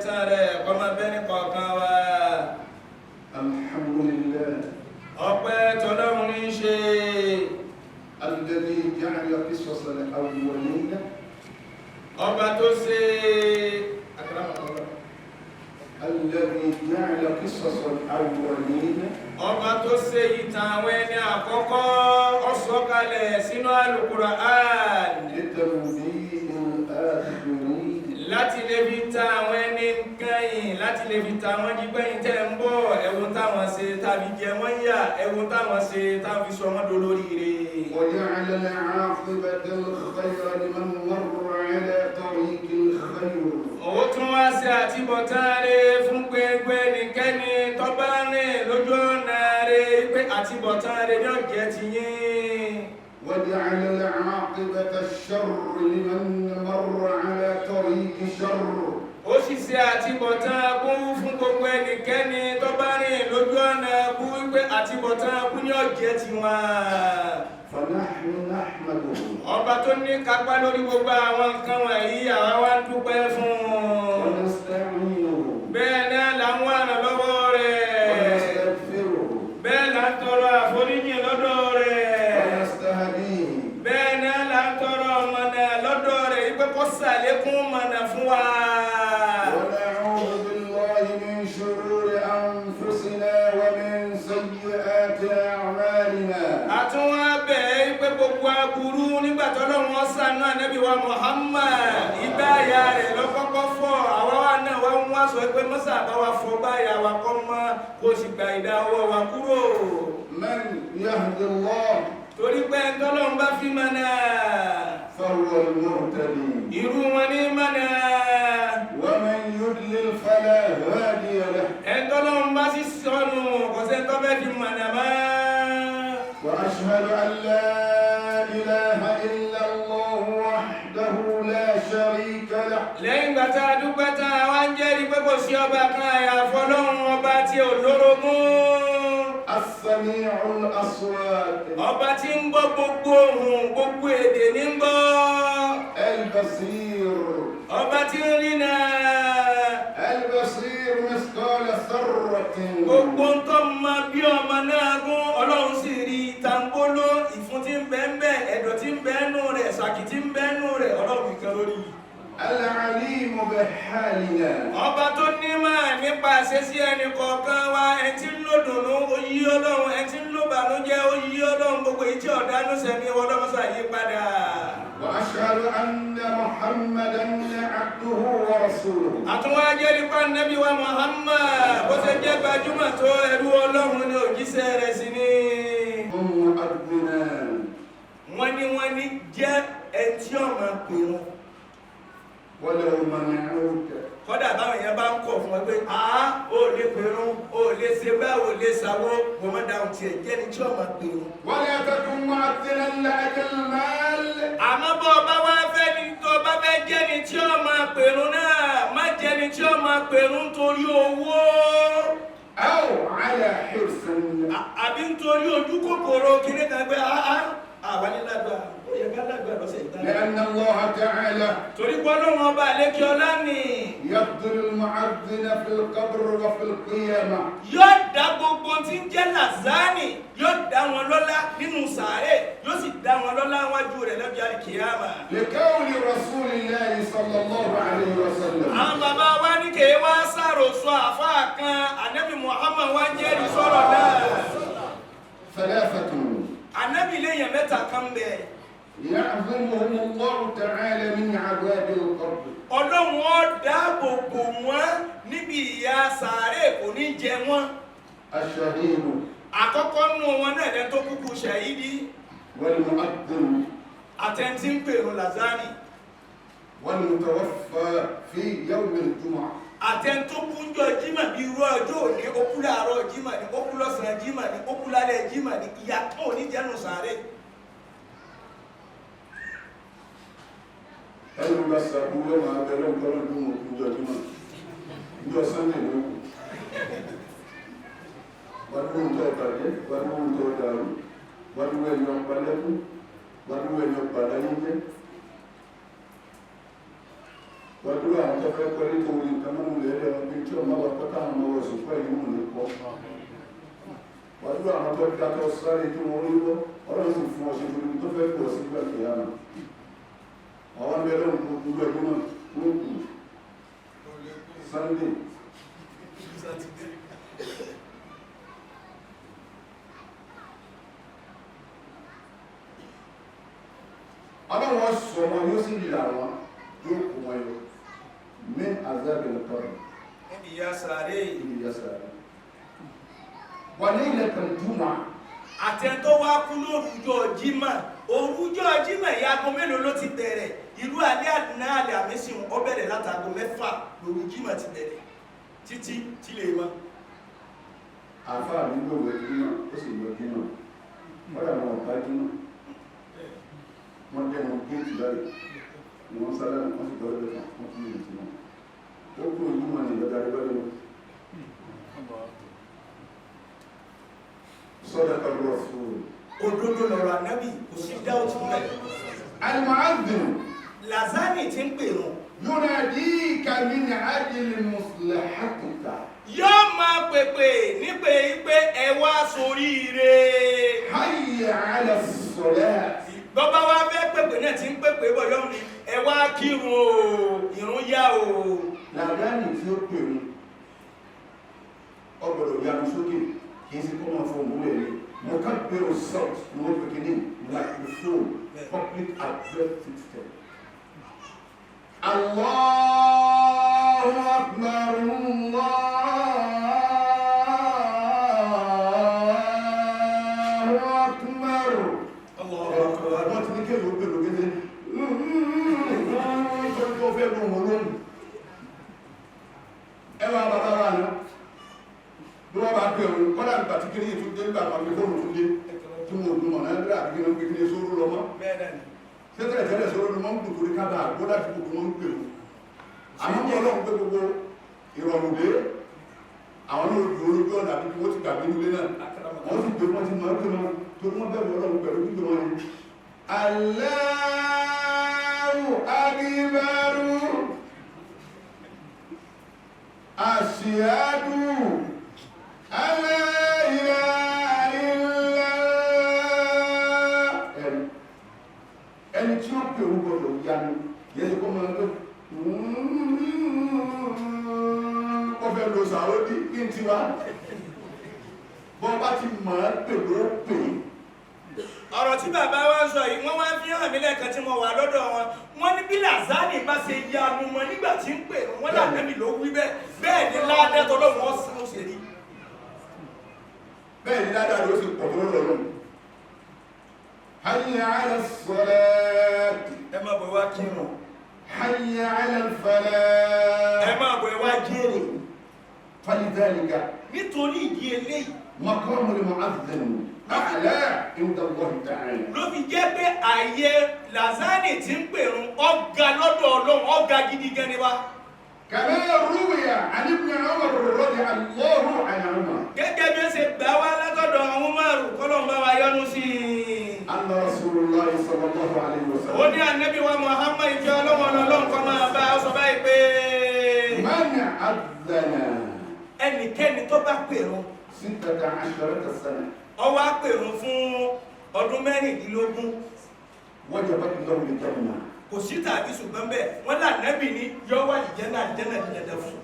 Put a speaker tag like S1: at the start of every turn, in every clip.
S1: ẹ̀san rẹ̀ kó máa bẹ́ ní kọ̀ọ̀kan wa.
S2: الحمد لله
S1: Ọpẹ́ tọ́lọ́run ní í ṣe.
S2: الذي جعل قصص الأولين
S1: Ọba tó ṣe àkàràmọ̀kọ́lọ́.
S2: الذي جعل قصص الأولين
S1: Ọba tó ṣe ìtàn àwọn ẹni àkọ́kọ́, ó sọ̀kalẹ̀ sínú Al-Qur'an
S2: لتنبيه الآخرين
S1: láti lè fi ta àwọn ẹni kẹ́yìn, láti lè fi ta wọ́n jígbẹ́yìn tẹ́ ń bọ̀, ẹ̀wọ̀n táwọn ṣe tàbí jẹ wọ́n yà, ẹ̀wọ̀n táwọn ṣe táwọn fi sọ wọ́n dolóríire.
S2: وجعل العاقبة الخير لمن مر على طريق الخير.
S1: Ó tún wá sí àtibọ̀tán rẹ̀ fún gbogbo ẹnikẹ́ni tó bá rìn lójú ọ̀nà rẹ̀, pé àtibọ̀tán rẹ̀ yóò jẹ́ ti yín.
S2: وجعل العاقبة الشر لمن مر على طريق شر.
S1: Ó sì ṣe àtibọ̀tán bú fún gbogbo ẹnikẹ́ni tó bá rìn lójú ọ̀nà bú, pé àtibọ̀tán bú ní ọ̀jẹ̀ tiwọn.
S2: فنحن نحمده.
S1: Ọba tó ní kápá lórí gbogbo àwọn nǹkan wọ̀nyí, àwa wá ń dúpẹ́ fún un.
S2: ونستعينه.
S1: Bẹ́ẹ̀ náà là ń wá ìrànlọ́wọ́ rẹ̀.
S2: ونستغفره.
S1: Bẹ́ẹ̀ là ń tọrọ àforíjì lọ́dọ̀ rẹ̀.
S2: ونستهديه.
S1: Bẹ́ẹ̀ náà là ń tọrọ mọ̀nà lọ́dọ̀ rẹ̀ wípé kó ṣàlékún mọ̀nà fún wa.
S2: ونعوذ بالله من شرور أنفسنا ومن سيئات أعمالنا.
S1: Àtúnwá bẹ́ẹ̀ wípé gbogbo aburú, nígbà tó lọ́wọ́ sànú ànábì wa Muhammad, ìgbà àyà rẹ̀ lọ́kọ́kọ́ fọ́. Àwa wa náà wá ń wá sọ pé mọ́sà bá wa fọ báyà wa kọ́ mọ́, kó sì gba ìdá ọwọ́ wa kúrò.
S2: من يهد الله
S1: Torí pé tọ́lọ́run bá fi mọ̀nà,
S2: فهو المهتدي.
S1: irú wọn ní mọ̀nà.
S2: ومن يضلل فلا هادي له.
S1: Ẹ̀ńtọ́lọ́run bá sì sọnù, kò sẹ́ni tó fẹ́ fi mọ̀nà mọ́.
S2: وأشهد أن لا إله إلا الله وحده لا شريك له.
S1: Lẹ́yìn ìgbà tá a dúpẹ́ tá a wá ń jẹ́rìí pé kò sí ọba kan àyàfọ́ Ọlọ́run, ọba tí ò lórogún.
S2: السميع الأصوات.
S1: Ọba tí ń gbọ́ gbogbo ohùn, gbogbo èdè ní ń gbọ́.
S2: البصير.
S1: Ọba tí ń rí náà.
S2: البصير مثقال ذرة.
S1: Gbogbo ń tọ́ ma bí ọmọ náà gún, Ọlọ́run sì rí tàǹbóló, ìfun tí ń bẹ ń bẹ, ẹ̀dọ̀ tí ń bẹ nù rẹ̀, ṣàkì tí ń bẹ nù rẹ̀, Ọlọ́run nìkan lórí.
S2: العليم بحالنا.
S1: Ọba tó nímọ̀ nípa àṣesí ẹnì kọ̀ọ̀kan wa, ẹ tí ń lò dùnú, ó yí Ọlọ́run, ẹ tí ń lò bànújẹ́, ó yí Ọlọ́run. Gbogbo èyí tí ọ̀dánú sẹ́mi Ọlọ́run ṣàyí padà.
S2: وأشهد أن محمدا عبده ورسوله.
S1: Àtúnwá jẹ́rìí pa Nábì wa Muhammad, bó ṣe jẹ́ gbajúmọ̀ tó, ẹrú Ọlọ́run ní, òjíṣẹ́ rẹ̀ sí ni.
S2: هم مؤذنان.
S1: Wọ́n ní jẹ́ ẹtí ọ̀mà pè wọn.
S2: ولو منعوك.
S1: Kọ́dà báwọn èèyàn bá ń kọ̀ fún ẹ pé àá ò lè pèrún, ò lè ṣe bá, ò lè ṣàwó, wọ́n má dáhùn tiẹ̀, jẹ́ni tí ọ̀mà pèrún.
S2: ولا تكن مؤذنا لأجل المال.
S1: Àmọ́ bọ́ ọba wá fẹ́ ni tó bá fẹ́ jẹ́ni tí ó máa pèrún náà, má jẹ́ni tí ó máa pèrún nítorí owó
S2: أو على حرص.
S1: Àbí nítorí ojú kòkòrò kiri kan pé áá àwa ní lágbà, ó yẹ ká lágbà lọ́sẹ̀ ìta.
S2: لأن الله تعالى
S1: Torí pé Ọlọ́run ọba àlékí ọlá nì
S2: يفضل المؤذن في القبر وفي القيامة.
S1: Yóò dá gbogbo tí ń jẹ́ làzáni, yóò dá wọn lọ́lá nínú sàárè, yóò sì dá wọn lọ́lá wájú rẹ̀ lọ́jọ́ àlìkìyàmà.
S2: لقول رسول الله صلى الله عليه وسلم.
S1: Àwọn bàbá wa ní kèé wá sàròsọ àfáà kan, Ànábì Muhammad wá jẹ́rìí sọ̀rọ̀ náà.
S2: ثلاثة
S1: Ànábì léèyàn mẹ́ta kan bẹ̀.
S2: يعظمهم الله تعالى من عذاب القبر.
S1: Ọlọ́run ó dáàbò bò wọ́n níbi ìyà sàárè, kò ní jẹ wọ́n.
S2: الشهيد.
S1: Àkọ́kọ́ nù wọn náà lẹ́ni tó kúkú ṣàyídí.
S2: والمؤذن.
S1: Àtẹ̀ntì ń pèrò làzánì.
S2: والمتوفى في يوم الجمعة.
S1: Àtẹ̀ntó kúnjọ jímà bí irú ọjọ́ òní, ó kú láàárọ̀ jímà ní, ó kú lọ́sàn-án jímà ní, ó kú lálẹ́ jímà ní, ìyà kan ò ní jẹ́nu sàárè.
S2: Ẹnu bá sàbúrò máa bẹ̀rẹ̀ nǹkan lọ́dún òkú jọ jímọ̀, ìjọ Sunday ló kù. Wàdúrú tó bàjẹ́, wàdúrú tó dàrú, wàdúrú ẹ̀yọ palẹ́kù, wàdúrú ẹ̀yọ pàdáyé jẹ́, wàdúrú àwọn tó fẹ́ kọ́lé tó wuli nǹkan mọ́nú lẹ́lẹ̀. Tí ọmọ wa kọ́ táwọn ọmọ wa sùn fún ẹ̀yìn mú ní kọ́. Wàdúrà àwọn tó dá tó sáré tí wọ́n rí wọ́, Ọlọ́run sì fún ọ ṣe fún ibi tó fẹ́ pọ̀ sí gbà kìí àná. Àwọn ọmọ ẹlọ́run gbogbo ẹgbẹ́ náà wọ́n kù. Sunday. Ọlọ́run sọ wọn yóò sì là wọn yóò kó wọn yọ. Min azabil qabr.
S1: Níbi ìyà sàárè.
S2: Ibi ìyà sàárè. Wà ní ilẹ̀ kan jùmọ̀.
S1: Àtẹ̀tọ́ wá kú lórúkọ Jímọ̀, òrùjọ́ Jímọ̀ ìyá aago mélòó ló ti bẹ̀rẹ̀? Irú alẹ́ àdínà alẹ́ àmísìn ó bẹ̀rẹ̀ látago 6 lóru Jímọ̀ ti bẹ̀rẹ̀ títí tí lè mọ́.
S2: Àfáà mi gbòòwò Jímọ̀, ó sì lọ Jímọ̀. Kọ́dà wọn ò bá Jímọ̀. Wọ́n dẹnu géètì báyìí. Ni wọ́n sálẹ̀ wọ́n sì gbọ́dọ̀ lọ́kàn wọ́n tún lè Jímọ̀. Ó kúrò Jímọ̀ ní ìlọ́darí bá lẹ́nu. Sadaqa Rasul.
S1: Òdodo lọ̀rọ̀ Ànábì, kò sí dáùtù mẹ́.
S2: Al-mu'adhdhin.
S1: Làzánì ti ń pèrún.
S2: Yunadika min ajli maslahatika.
S1: Yóò máa pèpè nípe pé ẹ wá soríire.
S2: Hayya ala as-salat.
S1: Bọ́bá wa fẹ́ pèpè náà ti ń pèpè bọ̀ yọ́n ni ẹ wá kírun o, ìrun yá o.
S2: Làdáni tí ó pèrún, ó gbọ́dọ̀ yanu sókè, kì í sí kó máa fọ òun lẹ̀ ní. Mukabbiru sawt ni wọ́n pè kíní microphone, public address system. Allahu akbar, Allahu akbar. Wọ́n ti ní kéèyàn ó pèrò kéde nítorí tó fẹ́ lóhun olóhùn. Ẹ wá bàbá wa náà bí wọ́n bá pè òun kọ́dà nígbà tí kiri yìí tún dé, nígbà kan fóònù tún dé tí mo dùn mọ̀ náà nígbà tí kiri ń gbé kiri sóró lọ mọ́.
S1: Bẹ́ẹ̀ náà ni.
S2: Sẹ́tẹ̀lẹ̀ tẹ́lẹ̀ sóró lọ mọ́ ń dùn torí kábà gbọ́dá tí gbogbo wọn ń pè òun. Àmọ́ bí Ọlọ́run pé gbogbo ìrọ̀rùn dé, àwọn náà dùn olójú ọ̀nà àbí kí wọ́n ti gbàgbé nílé náà. Wọ́n sì gbé wọ́n ti mọ̀ ẹ́ pé wọn torí wọ́n bẹ̀rù Ọlọ́run pẹ̀lú gbígbé wọn ni. Allahu akbar. Ashhadu alla ilaha illallah. Ẹni tí ó pè ó gbọdọ̀ yanu, yẹ́ ṣe kó máa tó kó fẹ́ lo sàródì kí n ti wá. Bọ́ bá ti mọ̀ ẹ́ pè ló pè é.
S1: Ọ̀rọ̀ tí bàbá wa ń sọ yìí, wọ́n wá fi hàn mí lẹ́ẹ̀kan tí mo wà lọ́dọ̀ wọn. Wọ́n ní bí Làzánì bá ṣe yanu mọ́ nígbà tí ń pè wọ́n lànàmì ló wí bẹ́ẹ̀. Bẹ́ẹ̀ ni ládàtọ̀ lọ́wọ́ ọ̀sán ó ṣe rí.
S2: Bẹ́ẹ̀ ni ládàá ló sì pọ̀ tó lọ́rùn. Hayya ala as-salat.
S1: Ẹ máa bọ̀ wá kírun.
S2: Hayya ala al-falah.
S1: Ẹ máa bọ̀ wá jèrè.
S2: Falidhalika.
S1: Nítorí ìdí eléyìí.
S2: Maqamu al-mu'adhdhin a'la inda Allah ta'ala.
S1: Ló fi jẹ́ pé ààyè Làzánì tí ń pèrún ọ̀gá lọ́dọ̀ Ọlọ́run, ọ̀gá gidi gan ni wá.
S2: Kama ruwiya an Ibn Umar radiyallahu anhuma.
S1: Gẹ́gẹ́ bí ó ṣe gbà wá látọ̀dọ̀ Umaru, kọ́lọ́n bá wa yọ́nú sí i.
S2: Anna Rasulullah sallallahu alayhi wa
S1: Ó
S2: sallam.
S1: ní Ànábì wa Muhammad ìjọ Ọlọ́run Ọlọ́run kọ́ máa bá ọ sọ báyìí pé.
S2: Man adhana.
S1: Ẹnikẹ́ni tó bá pèrún.
S2: 16 sana.
S1: Ó wá pèrún fún ọdún 16.
S2: Wajabat lahu al-jannah.
S1: Kò sí tàbí ṣùgbọ́n bẹ́ẹ̀, wọ́n lànàbì ní yọ wà àlìjẹ́nà, àlìjẹ́nà di dandan fún.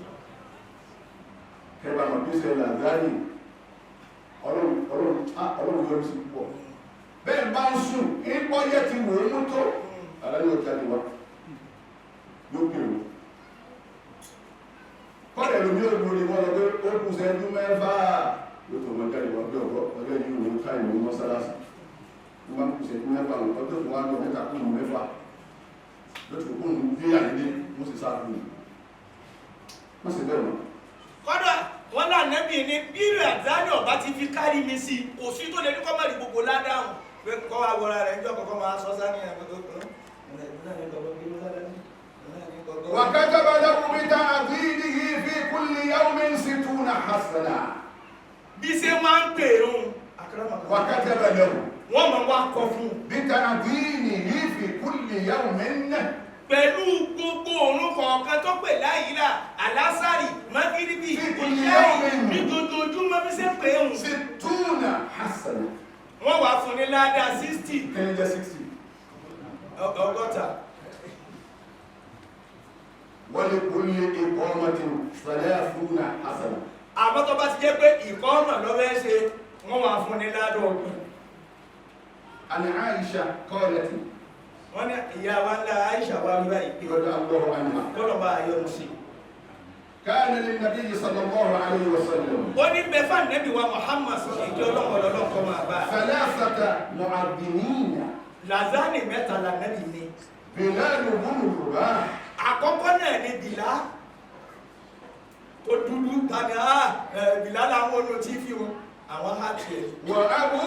S2: Kẹba mọ̀ bí sẹ́ Làzánì, Ọlọ́run yọrí sí púpọ̀. Bẹ́ẹ̀ bá ń sùn, ìpọ́ yẹ ti wò ó mú tó. Àlàyé ọjà ni wá. Yóò pè wò. Kọ́lẹ̀ lómi ò lórí wọn lọ pé ó kù sẹ́jú 6. Yóò tó wọn jáde wá bí ọ̀gọ́ ọjọ́ yìí òun ká ìwé mọ́sálásí. Wọ́n bá kù sẹ́jú 6, ọjọ́ tó wá lọ mẹ́ta kùnú 6. Lótú kùnú bí àyílé, wọ́n sì sáà kùnú. Wọ́n sì bẹ̀rù.
S1: Kọ́dà wọ́n lànàbì ní bí Làzánì ọ̀bá ti fi kárí mi sí, kò sí tó lè ní kọ́ má rí gbogbo ládàhùn. Pé kọ́ wa wọra rẹ̀ níjọ́ kọ́kọ́ máa sọ sáni àgbẹ̀kọ́.
S2: وكتب له بتعظيمه في كل يوم 60 حسنة.
S1: Bí ṣe máa ń pèrún.
S2: وكتب له
S1: Wọ́n máa wá kọ fún un.
S2: بتعظيمه في كل يوم
S1: Pẹ̀lú gbogbo òrun kọ̀ọ̀kan tó pè láyìílà, àlásàrì, mágíríbì. ládàá 60.
S2: Kí ni jẹ́ 60?
S1: 60.
S2: ولكل إقامة 30 حسنة.
S1: Àmọ́ tó bá ti jẹ́ pé ìkọ́mọ̀ lọ́wọ́ ṣe, wọ́n wà fún ní ládàá 30.
S2: عن عائشة قالت
S1: Wọ́n ní ìyá wa ńlá Aisha wa wíwá ìpè
S2: رضي الله عنها
S1: kọ́lọ̀ bá yọnu sí.
S2: كان للنبي صلى الله عليه وسلم
S1: Ó ní bẹ́fà nẹ́bí wa Muhammad, ìjọ ọlọ́run ọlọ́run kọ́ máa bá a.
S2: ثلاثة معذنين.
S1: Lazani mẹ́ta la nẹ́bí ni.
S2: بلال بن رباح.
S1: Àkọ́kọ́ náà ni Bìlá tó dúdú tani Bìlá làwọn ọ̀nà tí fi wọn àwọn á tiẹ̀.
S2: وأبو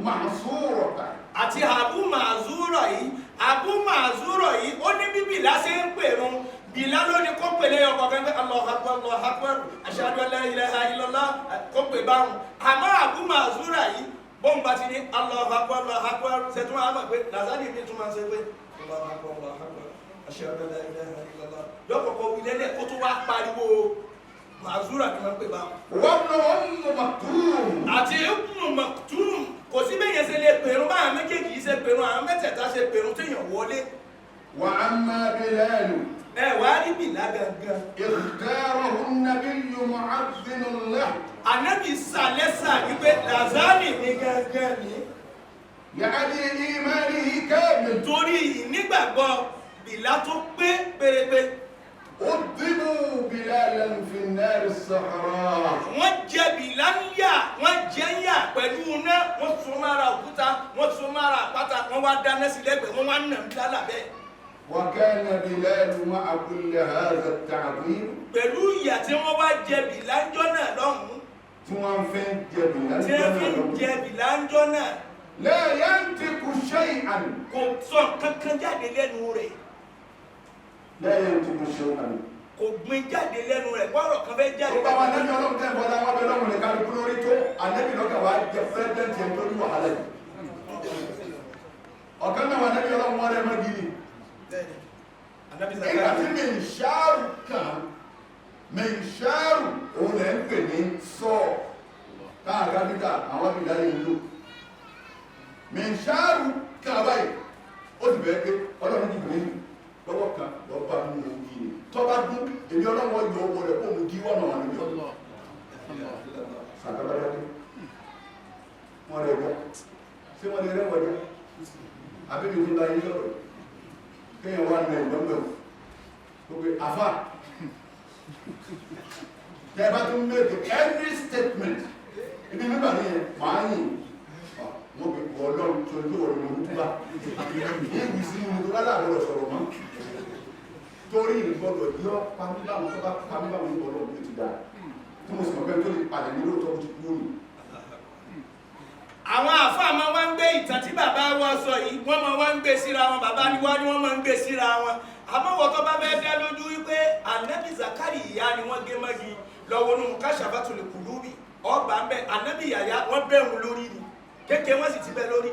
S2: معصورة.
S1: Àti Abu Mazura yìí. Abu Mazura yìí, ó ní bí Bìlá ṣe ń pèrun, Bìlá ló ní kó pèlè ọkọ̀ kan pé Allahu Akbar, Allahu Akbar, ashhadu an la ilaha illallah, kó pè báwọn. Àmọ́ Abu Mazura yìí, bóun bá ti ní Allahu Akbar, Allahu Akbar, ṣètò àwọn àmọ̀ pé Lazani mi tún máa ń ṣe pé Allahu Akbar, Allahu Akbar, ashhadu an la ilaha illallah, yọkọ̀kọ̀ wí lẹ́lẹ̀ kó tó wá pariwo. Mazura ni wọ́n pè báwọn.
S2: وابن أم مكتوم.
S1: Àti Ibnu Maktum. Kò sí bẹ́ẹ̀ yẹn ṣe lè pèrún báwọn méjèèjì yìí ṣe pèrún, àwọn mẹ́tẹ̀ẹ̀ta ṣe pèrún téèyàn wọlé.
S2: وأما بلال
S1: Ẹ wàá rí Bìlá gangan.
S2: اختاره النبي معذن له.
S1: Ànábì sàlẹ́sà wípé Lazani mi gangan ni.
S2: لأجل إيمانه كامل.
S1: Torí ìnígbàgbọ́ Bìlá tó pé pérépé.
S2: أضربوا بلالا في النار الصحراء.
S1: Wọ́n jẹ Bìlá ń yà, wọ́n jẹ ń yà pẹ̀lú iná, wọ́n so mára òkúta, wọ́n so mára àpáta, wọ́n wá dáná sí lẹ́gbẹ̀ẹ́, wọ́n wá nà ń dá lábẹ́.
S2: وكان بلال مع كل هذا التعظيم
S1: Pẹ̀lú ìyà tí wọ́n wá jẹ Bìlá ńjọ́ náà lọ́hùn-ún,
S2: tí wọ́n fi ń jẹ Bìlá
S1: tí wọ́n fi ń jẹ Bìlá ńjọ́ náà,
S2: لا ينطق شيئا.
S1: Kò sọ kankan jáde lẹ́nu rẹ̀.
S2: لا ينطق شيئا.
S1: Kò gbin jáde lẹ́nu rẹ̀, wọ́rọ̀ kan fẹ́ jáde.
S2: Gbogbo àwọn anẹ́bí ọlọ́run tẹ́ ń bọ́lá wọn bẹ lọ́run nìkan kú lórí tó anẹ́bí lọ́kà wá jẹ pírẹ́sidẹ́ntì ẹ̀ tó ní wàhálà yìí. Ọ̀kan náà wà anẹ́bí ọlọ́run wọn rẹ̀ mọ́ gidi.
S1: Bẹ́ẹ̀ni. Ànábì
S2: Nígbà tí
S1: Zakariya.
S2: Mẹ̀ǹṣáàrù kan, mẹ̀ǹṣáàrù òun lẹ̀ ń pè ní sọ́ọ̀ káàkáfíkà àwọn abìlá yìí ń lò. Mẹ̀ǹṣáàrù kan báyìí ó sì bẹ̀rẹ̀ pé ọlọ́run ti gbìn lọ́wọ́ kan lọ́ọ́ bá mú un yìí ni tọ́ba dún èmi ọlọ́run ọyọ owó rẹ̀ kó mu dí wọ́nà wà lórí ọ̀nà sàkábàdàdé wọ́n rẹ̀ gbọ́ ṣé wọ́n lè rẹ́wọ̀ jẹ́ àbí mi ti bá yín sọ̀rọ̀ kéèyàn wà nù ẹ̀gbọ́n bẹ̀rù gbogbo àfà tẹ́ bá tún make every statement ibi mímà ní yẹn màá yìn wọ́n fi wọ́ ọlọ́run tó ní wọ́n ní wútúbà ní ìwì sí ìwì tó lálẹ́ sọ̀rọ̀ mọ́ torí ìgbọ́dọ̀ yọ pamíbáwọn tó bá pamíbáwọn ní ọlọ́run tó ti dáa tí mo sì mọ̀ pé tó lè padà ní lóòótọ́ ti kú òní.
S1: Àwọn àfáà máa wá ń gbé ìtàn tí bàbá wa sọ yìí, wọ́n máa wá ń gbé síra wọn. Bàbá ni wá ní wọ́n máa ń gbé síra wọn. Àmọ́ wọ́n tó bá fẹ́ dá lójú wípé Ànábì Zakari ìyá ni wọ́n gé mọ́gi lọ́wọ́ nínú Kashafatul Qulubi, ọgbà ń bẹ Ànábì Yàyà wọ́n bẹ̀rù lórí ni kéèké wọ́n sì ti bẹ́ lórí.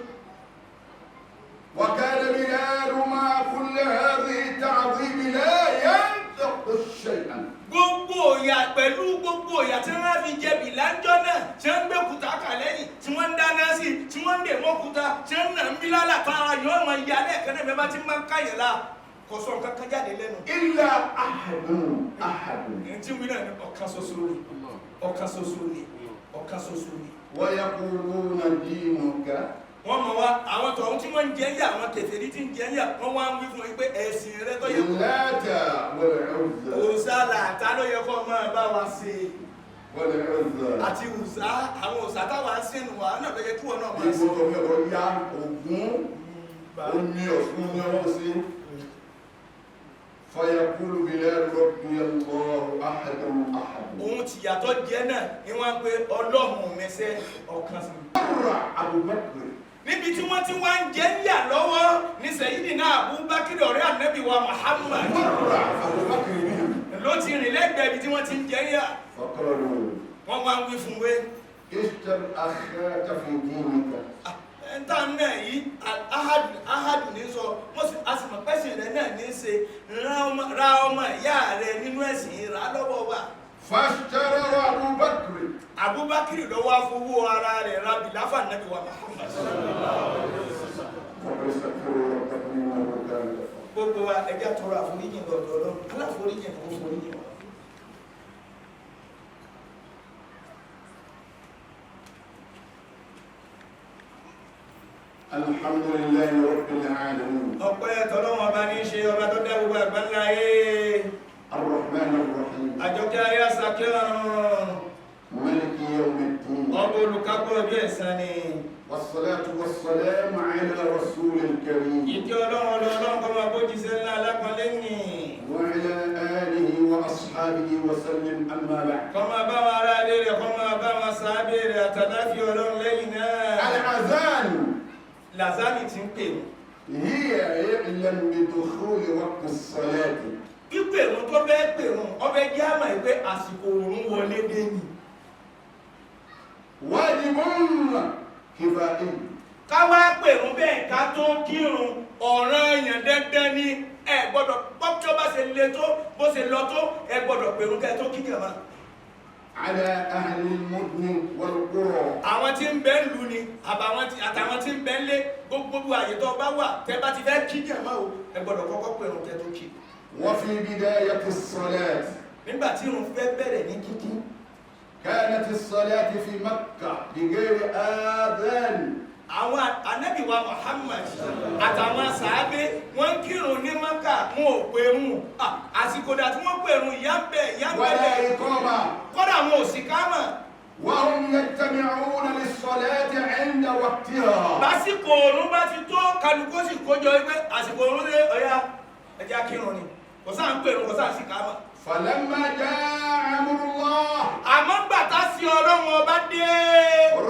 S2: وكان بلال مع كل هذه التعظيم لا ينطق شيئا.
S1: Gbogbo ìyà, pẹ̀lú gbogbo ìyà tí wọ́n fi jẹ Bìláńjọ́ náà, tí wọ́n ń gbé kúta kà lẹ́yìn, tí wọ́n ń dáná sí, tí wọ́n ń dè mọ́kúta, tí wọ́n ń nà ń bí lálà tara yóò mọ ìyá lẹ́ẹ̀kan náà bẹ́ẹ̀ bá ti máa ń káyẹ̀ la, kò sọ nǹkan kan jáde lẹ́nu.
S2: إلا أحد أحد.
S1: Ẹni tí wí náà ní ọ̀kan ṣoṣo ni, ọ̀kan ṣoṣo ni, ọ̀kan ṣoṣo ni.
S2: ويقولون دينك
S1: Wọ́n mọ̀ wá àwọn tọ̀hún tí wọ́n ń jẹ ń yà, àwọn kèfèrí tí ń jẹ ń yà, wọ́n wá ń wí fún yín pé ẹ̀sìn rẹ tó yẹ kó
S2: اللات والعزى.
S1: Òòṣà làtà ló yẹ kó máa bá wa ṣe.
S2: والعزى.
S1: Àti òòṣà, àwọn òòṣà táwa ń sìn wà náà ló yẹ kí wọn náà máa sìn.
S2: Ìgbò tó fẹ́ kọ́ ya Ògún omi Ọ̀ṣun ní ọwọ́ sí. فيقول بلال ربي الله أحد أحد.
S1: Òun tìyàtọ̀ jẹ́ náà ni wọ́n á pé ọlọ́run mi sẹ́ ọ̀kan sí.
S2: مر أبو بكر.
S1: Níbi tí wọ́n ti wá ń jẹ́ ń yà lọ́wọ́ ní Sayyidina Abubakar, ọ̀rẹ́ ànábì wa Muhammad,
S2: مر أبو بكر بهم.
S1: ló ti rìn lẹ́gbẹ̀ẹ́ ibi tí wọ́n ti ń jẹ́ ń yà.
S2: فقالوا
S1: Wọ́n wá ń wí fún wé
S2: اشتر أخاك في دينك.
S1: Ẹ̀ńtà náà yìí ahadu ahadu ní sọ wọ́n sì a sì mọ̀ pẹ́sìn rẹ̀ náà ní í ṣe ra ọmọ ìyá rẹ̀ nínú ẹ̀sìn rà lọ́wọ́ wa.
S2: فاشترى أبو بكر.
S1: Abubakar ló wá fowó ara rẹ̀ ra bìláfà nàbí wa Muhammad.
S2: إنه كان غفارا.
S1: Gbogbo wa, ẹ jẹ́ tọrọ àforíjì lọ́dọ̀ Ọlọ́run, aláforíjì kò foríjì wa.
S2: الحمد لله رب العالمين.
S1: Ọpẹ́ tọ́lọ́wọ́n ọba ní í ṣe, ọba tó dá gbogbo àgbáńlá ayé.
S2: الرحمن الرحيم.
S1: Àjọkẹ́ ayé, àsàkẹ́ ọ̀run.
S2: مالك يوم الدين.
S1: Ọba olùkápọ̀ ọjọ́ ẹ̀san ni.
S2: والصلاة والسلام على رسول الكريم.
S1: Ìkẹ́ Ọlọ́run, Ọlọ́run kọ́ máa bójíṣẹ́ ńlá alápọ̀nlé nì.
S2: وعلى آله وأصحابه وسلم، أما بعد.
S1: Kọ́ máa bá wọn ará ilé rẹ̀, kọ́ máa bá wọn sàábé rẹ̀, àtàláfíà Ọlọ́run lẹ́yìn náà.
S2: الأذان
S1: Làzánì ti ń pè mí.
S2: هي يعلم بدخول وقت الصلاة.
S1: Pípè mú tó fẹ́ pè mú, ọbẹ̀ jẹ́ àmà yìí pé àsìkò òun wọlé dé ni.
S2: واجب كفائي.
S1: Ká wá pè mú bẹ́ẹ̀ ká tó kírun, ọ̀ràn èèyàn dandan ni. Ẹ gbọ́dọ̀ pọ́pọ́ bá ṣe le tó, bó ṣe lọ tó, ẹ gbọ́dọ̀ pè mú kẹ́ tó kí jàmá.
S2: على أهل المدن والقرى.
S1: Àwọn tí ń bẹ ń lu ni àbàwọn tí àtàwọn tí ń bẹ ń lé, gbogbo àyè tó bá wà, tẹ bá ti fẹ́ kí jàmá o, ẹ gbọ́dọ̀ kọ́kọ́ pè mú kẹ́ tó kí.
S2: وفي بداية الصلاة،
S1: Nígbà tí irun fẹ́ bẹ̀rẹ̀ ní kíkí،
S2: كانت الصلاة في مكة بغير آذان.
S1: Àwọn Ànábì wa Muhammad àtàwọn sàábé, wọ́n kírun ní Maka, wọn ò pèrún. Àsìkò dà tí wọ́n pèrún, ìyá ń bẹ, ìyá ń
S2: ولا
S1: bẹ̀rẹ̀.
S2: إقامة.
S1: Kọ́dà wọn ò sì ká mọ̀.
S2: وهم يجتمعون للصلاة عند وقتها.
S1: Lásìkò òrùn bá ti tó, kálukú sì kójọ pé àsìkò òrùn dé, ọ̀yá, ẹja kírun ni. Kò sáà ń pèrún, kò sáà sì ká mọ̀.
S2: فلما جاء أمر الله،
S1: Àmọ́ gbàtà sí Ọlọ́run ọba dé،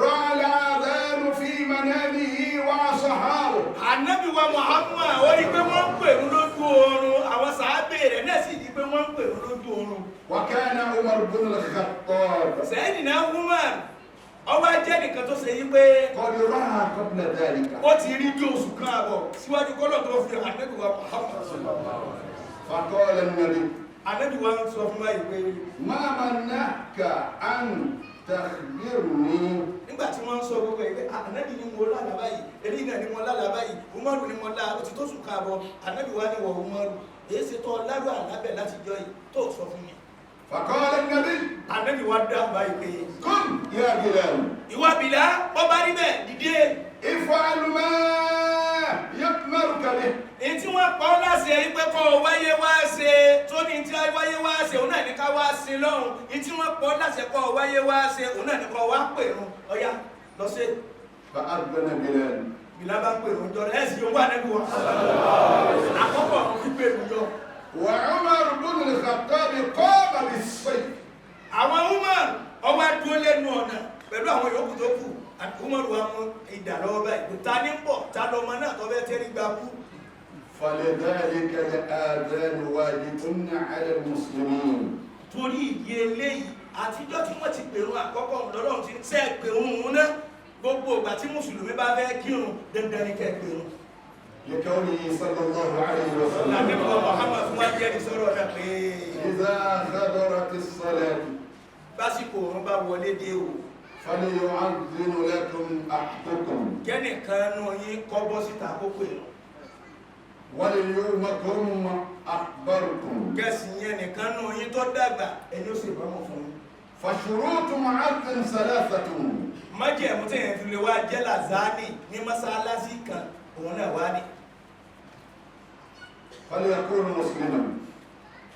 S2: رأى الآذان في منامه وأصحابه.
S1: Ànábì wa Muhammad ó rí pé wọ́n ń pèrún lójú oorun, àwọn sàábé rẹ̀ náà sì rí pé wọ́n ń pèrún lójú oorun.
S2: وكان عمر بن الخطاب
S1: Sayyidina Umar ọwọ́ jẹ́ nìkan tó ṣe yí pé
S2: قد رأى قبل ذلك.
S1: ó ti rí bí oṣù kan àbọ̀ síwájú kọ́lọ̀ tó fi Ànábì wa Muhammad.
S2: فقال النبي:
S1: Ànábì wa ń sọ fún báyìí pé:
S2: ما منعك أن تخبرني؟
S1: Nígbà tí wọ́n ń sọ gbogbo ẹ̀ pé Ànábì ni mo lálàá báyìí, eléyìí náà ni mo lálàá báyìí, Umaru ni mo lá, ó ti tó sùn káàbọ̀. Ànábì wa ni wọ̀ Umaru, èyí ṣe tó lárú àlábẹ̀ láti jọ yìí tó sọ fún mi?
S2: فقال النبي:
S1: Ànábì wa dáhùn báyìí pé:
S2: قم يا بلال.
S1: Ìwà Bìlá, bọ́ bá rí bẹ́ẹ̀, dìde.
S2: افعل ما يأمرك به.
S1: Èyí tí wọ́n pa ọ́ láṣẹ yìí pé kọ́ ọ wáyé wá ṣe, tó ní tí wáyé wá ṣe, òun náà ní ká wá ṣe lọ́hùn. Èyí tí wọ́n pa ọ́ láṣẹ kọ́ ọ wáyé wá ṣe, òun náà ní kọ́ wá pèrún. Ọ̀yá, lọ ṣe.
S2: فأذن بلال.
S1: Bìlá bá pèrún jọ ẹ̀ sì wà nẹ́bí wọn àkọ́kọ́ ọ̀run pípèrún yọ.
S2: وعمر بن الخطاب قام بالسيف.
S1: Àwọn Umar ọwọ́ dúró lẹ́nu ọ̀nà pẹ̀lú àwọn yòókù tó kù. Umar wa mú ìdà lọ́wọ́ báyìí, ta ní ń bọ̀, ta lọmọ náà tó fẹ́ tẹ́rí gba kú?
S2: فلذلك الآذان واجب على المسلمين.
S1: Torí ìdí eléyìí, àtijọ́ tí wọ́n ti pèrún àkọ́kọ́ lọ́lọ́run ti ń sẹ́ pèrún òun náà. Gbogbo ìgbà tí mùsùlùmí bá fẹ́ kírun, dandan ni kẹ́ pèrún.
S2: لقوله صلى الله عليه وسلم:
S1: Ànábì wa Muhammad fún wa jẹ́rìí sọ̀rọ̀ náà pé:
S2: إذا حضرت الصلاة،
S1: básìkò òun bá wọlé dé o،
S2: فليؤذن لكم أحدكم،
S1: kẹ́nìkan nù yín kọ́ bọ́ síta kó pèrún،
S2: وليؤمكم أكبركم.
S1: Kẹ́sì yẹn nìkan nù yín tó dàgbà, ẹni ó sì bá wọn fún yín.
S2: فشروط معذن ثلاثة.
S1: Májẹ̀mú tí yẹn fi lè wá jẹ́ làzáni ní mọ́sálásí kan, òun náà wá ní.
S2: فليكون مسلما.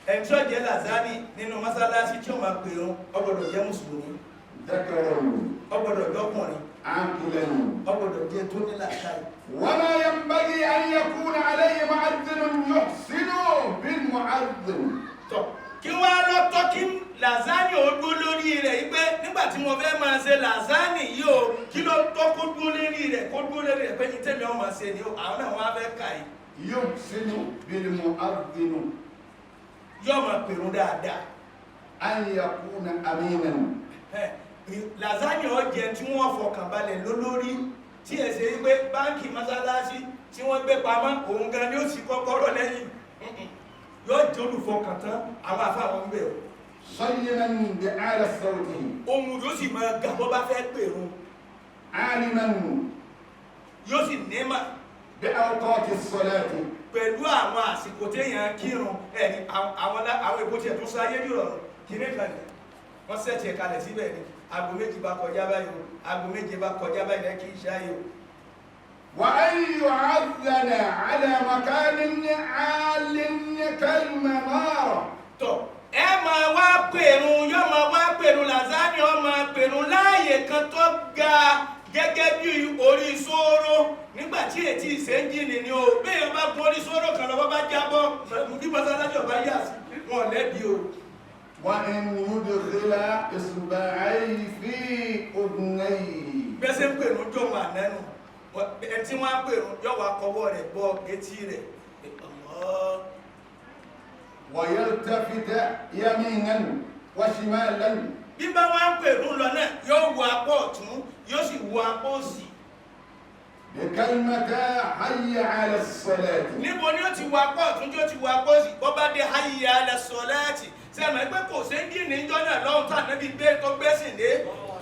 S1: Ẹni tí ó jẹ́ làzáni nínú mọ́sálásí tí ó máa pèrún, ó gbọ́dọ̀ jẹ́ mùsùlùmí.
S2: ذكرا.
S1: Ó gbọ́dọ̀ jọ́kùnrin.
S2: عاقلا.
S1: Ó gbọ́dọ̀ jẹ́ tó ní làákàyè.
S2: ولا ينبغي أن يكون عليه معذن يحسن بالمؤذن.
S1: Tọ̀, kí wá lọ́tọ́ kí làzáni ó dúró lórí rẹ̀ yìí pé nígbà tí mo fẹ́ máa ṣe làzáni yìí o, kí ló tọ́ kó dúró lórí rẹ̀, kó dúró lórí rẹ̀ pé ní tèmi ó máa ṣe ni o, àwọn náà wọ́n á fẹ́ kà yìí.
S2: يحسن بالمؤذن.
S1: Yóò máa pèrún dáadáa.
S2: أن يكون أمينا.
S1: Ẹ, làzáni ó jẹ́ tí wọ́n fọkàn balẹ̀ lólórí, tí ẹ ṣe wípé báńkì mọ́sálásí tí wọ́n gbé pamọ́, òun gan ni ó sì kọ́kọ́rọ́ lẹ́yìn. Yóò jẹ́ olùfọkàn tán, àwọn afáwọn ń bẹ̀ o.
S2: صينا بأعلى صوته.
S1: Ohun yóò sì máa ga bọ́ bá fẹ́ pèrún.
S2: عالما.
S1: Yóò sì nímà.
S2: بأوقات الصلاة.
S1: Pẹ̀lú àwọn àsìkò téèyàn kírun ẹni àwọn èkó tiẹ̀ tún sáyé jùlọ kìíní kan ní wọ́n sẹ́ẹ̀tì ẹ̀ kalẹ̀ síbẹ̀ ni aago 2 bá kọjá báyìí o, aago 7 bá kọjá báyìí lẹ́kì iṣẹ́ yìí o.
S2: وأن يعذن على مكان عال كالمنارة.
S1: Tọ̀, ẹ máa wá pèrún, yóò máa wá pèrún, làzáni ó máa pèrún láàyè kan tó ga gẹ́gẹ́ bí orí sóró nígbà tí ètí ìsẹ́ńjìnì ni o. Bẹ́ẹ̀ bá gun orí sóró kan lọ́wọ́ bá jábọ́ bí mọ́sálásí ọba yà sí wọn lẹ́bi o.
S2: وأن يدخل إصبعيه في أذنيه.
S1: Bẹ́sẹ̀ ń pèrún jọ wà nẹ́nu ẹ tí wọ́n á pèrún yóò wá kọwọ́ rẹ̀ bọ́ etí rẹ̀. Allah.
S2: ويلتفت يمينا وشمالا.
S1: Bí bá wọ́n á pèrún lọ náà, yóò wo apá ọ̀tún, yóò sì wo apá òsì.
S2: بكلمة حي على الصلاة.
S1: Níbo ni ó ti wo apá ọ̀tún tí ó ti wo apá òsì? Bọ́ bá dé hayya ala salati, sẹ́mi pé kò séńjìnì níjọ́ náà lọ́hùn tá ànábì gbé tó gbẹ́sìn dé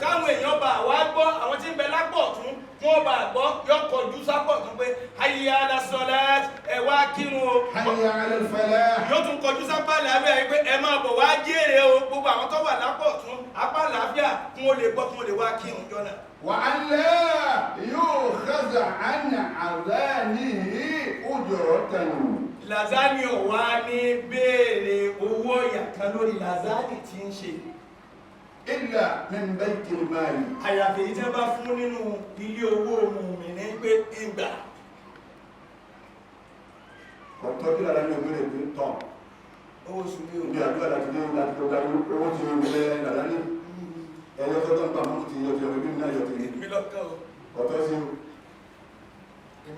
S1: káwọn èèyàn bá wá gbọ́, àwọn tí ń bẹ lápò ọ̀tún kí wọ́n bá gbọ́, yóò kọjú sápò ọ̀tún pé hayya ala salati, ẹ wá kírun o.
S2: حي على الفلاح.
S1: Yóò tún kọjú sápá àlàáfíà yìí pé ẹ máa bọ̀ wá jèrè o. Gbogbo àwọn tó wà lápò ọ̀tún, apá àlàáfíà, kí wọ́n lè gbọ́, kí wọ́n lè wá kírun jọ náà.
S2: وأن لا يؤخذ عن أذانه أجرة.
S1: Lazani ò wá ní béèrè owó ọ̀yà kan lórí lazani tí ń ṣe.
S2: إلا من بيت المال.
S1: Àyàfi èyí tí wọ́n bá fún nínú ilé owó mùmíní pé ìgbà.
S2: Ọ̀tọ́ kí lára ní ògbére pé tán.
S1: Owó oṣù mi ò
S2: Ibi àdúrà láti dé láti tó dájú owó ti ń bẹ lára ní ẹ̀yọ́ tó tó ń pa mú ti yọ ti ọmọ ibi náà yọ ti rí.
S1: Mi lọ́kàn o.
S2: Ọ̀tọ́ sí o.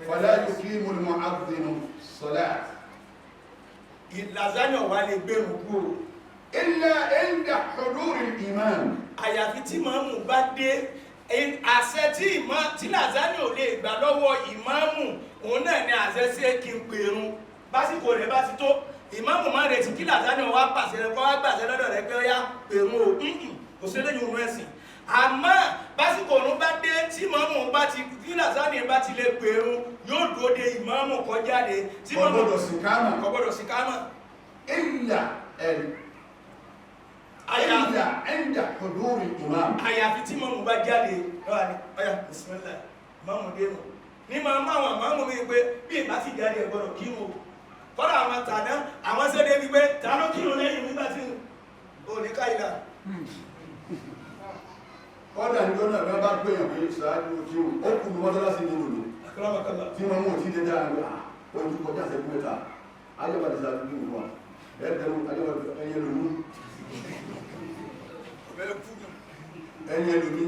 S2: فلا يقيم المؤذن الصلاة
S1: Lazani ò wá lè gbẹ̀rù kú o.
S2: إلا عند حضور الإمام.
S1: Àyàfi tí ìmáàmù bá dé. Àṣẹ tí ìmọ̀ tí Lazani ò lè gbà lọ́wọ́ ìmáàmù òun náà ni àṣẹ sí kí n pèrun básìkò rẹ̀ bá ti tó. Ìmáàmù máa retí kí Lazani wá pàṣẹ rẹ̀ kọ́ wá gbàṣẹ lọ́dọ̀ rẹ̀ pé ó yá pèrun o. Kò sí lẹ́yìn òun ẹ̀sìn, àmọ́ básìkò òun bá dé tí ìmáàmù bá ti tí Lazani bá ti lè pèrun, yóò dúró de ìmáàmù kó jáde tí ìmáàmù
S2: Ọgbọ́dọ̀ sí kámà.
S1: Kò gbọ́dọ̀ sí kámà.
S2: إلا
S1: Àyàfi
S2: إلا عند حضور الإمام.
S1: Àyàfi tí mọ̀mù bá jáde lọ́wọ́ ni ọ̀yà bisimilá mọ̀mù dénú ní máa mú àwọn mọ̀mù mi pé bí ìbá ti jáde ẹ̀ gbọ́dọ̀ kírun o. Kọ́dà àwọn tàná àwọn sẹ́dẹ̀ wípé tàná kírun lẹ́yìn nígbà tí ò ní káyìlá.
S2: Kọ́dà ní ọ̀nà ìgbà bá gbẹ̀yàn pé ṣáájú kí o ó kù ní mọ́tálásí nínú ni
S1: Akramakallah.
S2: Tí wọ́n mú òtí dé dáa ní ojú kọjá ìṣẹ́jú 3 ayọ́bàdì ṣáájú kí n wà ẹ̀ẹ́dẹ̀rún ayọ́bàdì ẹ̀yẹ lómi.
S1: Ọ̀bẹ kú nù.
S2: Ẹ̀yẹ lómi.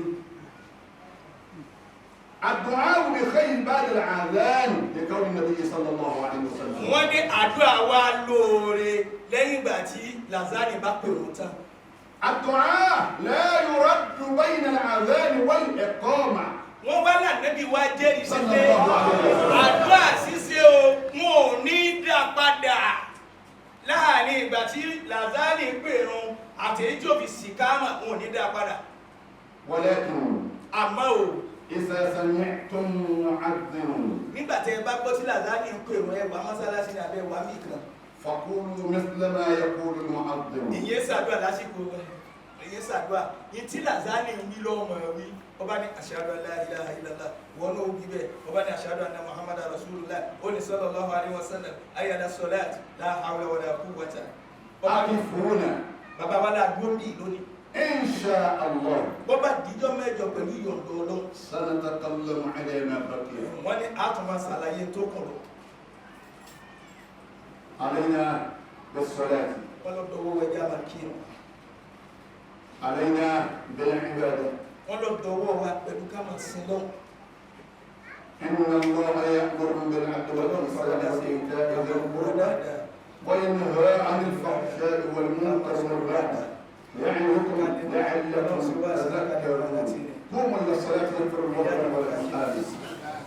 S2: الدعاء بخير بعد الأذان لقول النبي صلى الله عليه وسلم.
S1: Wọ́n ní àdúrà wa lóore lẹ́yìn ìgbà tí Lazani bá pè wọ́n tán.
S2: الدعاء لا يرد بين الأذان والإقامة.
S1: Wọ́n wá lànàbí wá jẹ́rìí sí pé
S2: Sallallahu alaihi wasallam.
S1: àdúrà ṣíṣe o, wọn ò ní dá padà láàrin ìgbà tí Lazani pèrun àti èyí tí ó fi sìkámà, wọn ò ní dá padà.
S2: ولكن
S1: Àmọ́ o,
S2: إذا سمعتم مؤذن
S1: nígbà tí ẹ bá gbọ́ tí Lazani ń pèrun, ẹ wà mọ́sálásí ní abẹ́ wa mí kan.
S2: فقولوا مثل ما يقول المؤذن.
S1: Ìyẹn ṣàdúrà lásìkò, ìyẹn ṣàdúrà yìí tí Lazani ń wí lọ́mọ wí. Ọba ní ashhadu an la ilaha illallah, wọn náà wí bẹ́ẹ̀. Ọba ní ashhadu anna muhammadu rasulullah, ó ní sallallahu alaihi wasallam, hayya ala salat, la hawla wala quwwata. Ọba ní
S2: أقف هنا.
S1: Bàbá wa láàgbó ń bì lónìí.
S2: إن شاء الله
S1: Bọ́ bá dijọ́ 8 pẹ̀lú ìyọ̀ǹda Ọlọ́run,
S2: سنتكلم على ما بقي.
S1: Wọ́n ní àtúmọ̀ ṣàlàyé tó kùn lọ.
S2: علينا بالصلاة.
S1: Wọ́n lọ dọwọ́ wẹjá máa kírun.
S2: علينا بالعبادة.
S1: Wọ́n lọ dọwọ́ wa pẹ̀lú ká máa sin lọ́wọ́.
S2: إن الله يأمر بالعدل والإحسان وإيتاء ذي القربى وينهى عن الفحشاء والمنكر والبغي يعظكم لعلكم تذكرون.